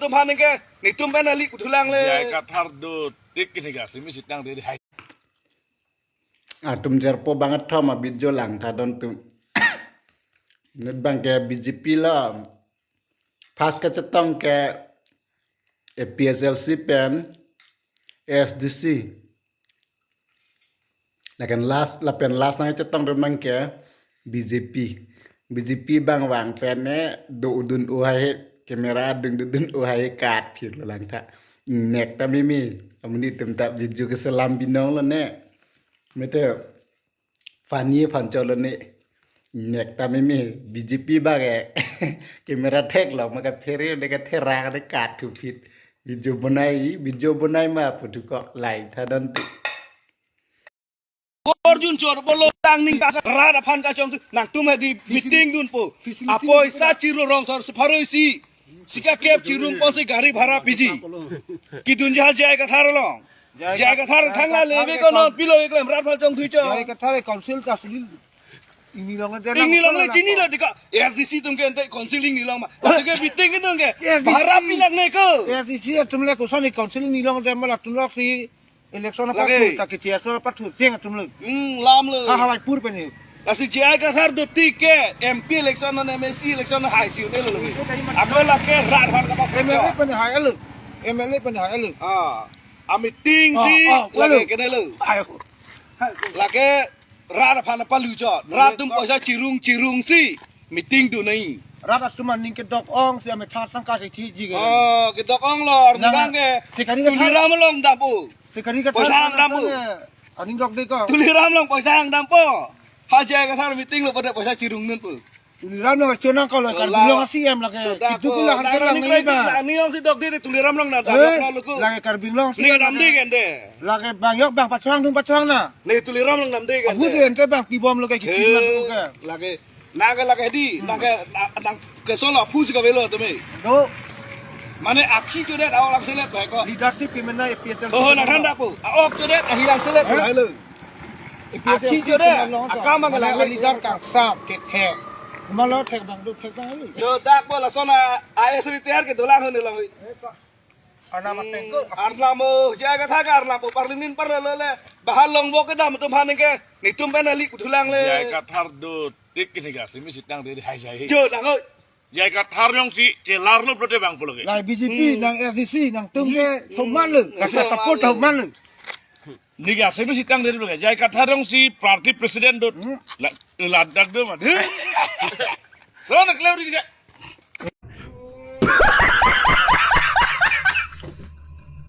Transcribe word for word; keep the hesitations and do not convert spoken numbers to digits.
Aphan ke netum pen ali kuthulang le. J I Kathar dotik kini ka simi sitang diri hai. Atum jerpo bang athom a-video langtha don tum. Net bang ke B J P lo. First kachetong ke A P H L C pen A S D C. Lapen last, lapen last nangchetong tum bang ke B J P. B J P bang vang pen ne do udun u hai, camera dung dun u hai kat phir lo langtha. Nek ta mimi, amonit atum ta video keselam binong lo ne. Mete funny aphan cholo ne. Nek ta mimi B J P bang ke. Camera thek lo ma kaphere de katherak de kat thu phit. Video bonai, video bonai ma pu thu ko langtha don tum. Arjun chor bolo tang ning ka rat aphan kachongthu nangtum hadi meeting dunpo. Apoisa chiru rong sor sepharo isi. Sika kep chirum ponsi gari bhara piji. Kidun ja J I Kathar along. J I Kathar thangla lebe ko non pilo eklem rat aphan chongthu cho. J I Kathar council ka sulil. Ingni long de. Ingni long le chinilo dika. A S D C atum ke ente council ingni long ma. Lake meeting atum ke. A S D C. Bhara pilang ne ko. A S D C atum le koson ni council ingni long de ma latum lok si. Election apa lake tu, tak kiti aso apa tu, tiang atum lo. Hmm, lam lo. Ha, Hawaipur pen ni. Lasi J I Kathar dotik ke M P election non M A C election non hai si udah lo. Ako lake rat aphan kapa M L A pen hai lo. M L A pen hai lo. Ah, a meeting si lake kene lo. Ayo. Lake rat aphan apa luchot. Rat atum poisa chirung chirung si meeting dunai. Rat atum aning kedok ong si ame thar sangka si thiji ke. Oh, kedok ong lo, nang bang ke. Sekari ke Tuliram along dampo. Sekari ke poisa thar ang dampo. Aning dok de ko. Tuliram along poisa ang dampo. Ha J I Kathar meeting lo pada poisa chirung nunpo. Tuliram along chonang ko lo Karbi Anglong C M lake. Sudah itu ko, pula harga nang lang ni ni ba. Nang ni ong si dok de Tuliram along na dam yok na lo ko. Lake Karbi Anglong C M. Ni dam de kan de. Lake bang yok bang pachang dung pachang na. Ni Tuliram along dam de kan de. Abu de ente bang pibom lo ke kipi man ko ke. Lake nang ke lake di, nang ke nang ke solo phu si ka velo tumi. Do. Mane aksi chudet awak lang selet bai ko. Leadership ke mena A P H L C. Oh, nang handa ko. Awak chudet ahi lang selet bai lo. Aksi chudet akam ang lang leader kang sap ke thek. Malo thek bang do thek bang. Jo dak ko lason a I S retire ke dolang hone lang. Arnam ateng ko. Arnam o, J I Kathar ke Arnam o, parliament par le le. Bahar long bo kedam atum aphan ke. Netum pen ali kuthulang le. J I Kathar dotik kini ka simi sitang diri hai jai. Jo dang o. J I Kathar jongsi chelar lo pulote bang pulo ke. Lai B J P, nang A S D C, nangtum ke thoman lo. Kasi support thoman lo. Ni ka simi sitang diri pulo ke. J I Kathar jongsi party president dot. La, ladak do ma. Lo na klem di ka.